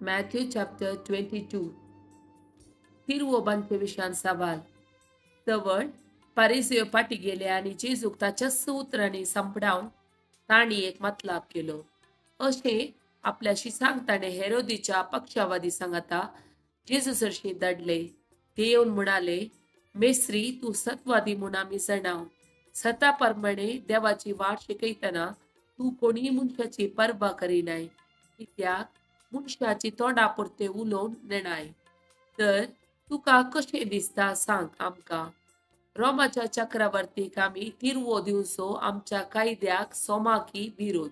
Matthew chapter 22. तिरवोबांचे विशयान सवाल. तवळ पारिसेव फाटी गेले आनी जेजूक ताच्याच उतरांनी सांपडावन तांणी एक मतलाब केलो. अशें आपल्याशी सांग ताणें हेरोदीच्या पक्षावादी सांगाता जेजू सरशी धाडले. ते येवन म्हणाले, मेस्त्री, तूं सत्वादी म्हूण आमी जाणाव. सता प्रमाणे देवाची वाट शिकयतना तूं कोणीय मनशाची परबा करिनाय, कित्याक मनशाची तोंडा पुरतें उलोवन नेणाय. तर तुका कशें दिसता सांग आमकां. रोमाच्या चक्रवर्तीक आमी तिरवो दिवचो आमच्या कायद्याक सोमाकी विरोध.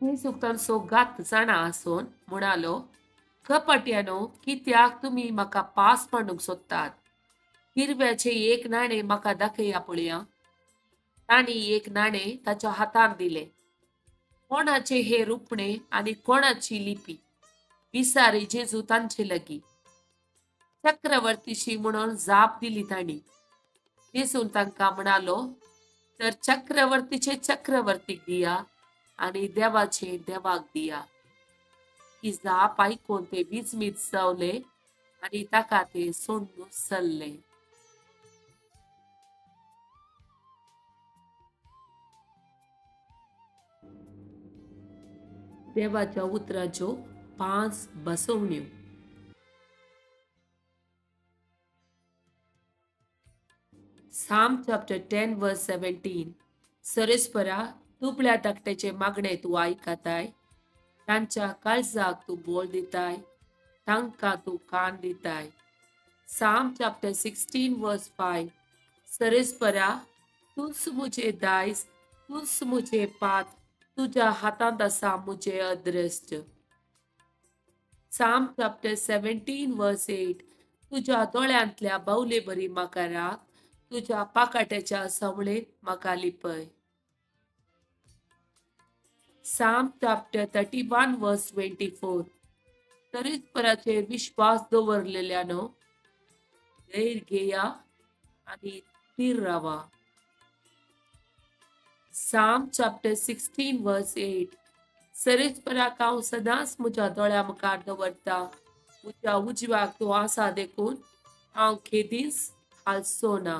जेजूक तांचो गात जाणा आसून म्हणालो, कपट्यानो, कित्याक तुमी म्हाका पास मांडूंक सोदतात? तिरव्याचें एक नाणें म्हाका दाखया पळया. तांणी एक नाणें ताच्या हातांत दिलें. कोणाचें हें रुपणें आनी कोणाची लिपी? विसारी जेजू तांचे लागीं. चक्रवर्तीशी म्हणून जाप दिली तांणी. जेजून तांकां म्हणालो, तर चक्रवर्तीचे चक्रवर्तीक दिया आनी देवाचे देवाक दिया. ही जाप आयकून ते विजमीत जावले आनी ताका ते सोडून चल्ले. देवाच्या उतराच्यो 5 बसवण्यो. Psalm chapter 10 verse 17. सरेस्परा, दुबळ्या धाकट्याचे मागणे तूं आयकताय, तांच्या काळजाक तूं बोल दिताय, तांकां तूं कान दिताय. Psalm chapter 16 verse 5. सरेस्परा, तूंच म्हजें दायज, तूंच म्हजें पात, तुज्या हातांत आसा म्हजें अदृश्ट. Psalm chapter 17 verse 8. तुज्या दोळ्यांतल्या बावले बरी म्हाका राख, तुज्या पाकाट्याच्या सवळेंत म्हाका लिपय. Psalm chapter 31 verse 24. तरेकपराचेर विश्वास दवरलेल्यानो धैर्य घेया आनी थीर रावा. Psalm chapter 16 verse 8. सरेस्पराक हांव सदांच म्हज्या दोळ्या मुखार दवरता, म्हज्या उजव्याक तूं आसा देखून हांव खेदीच हालचो ना.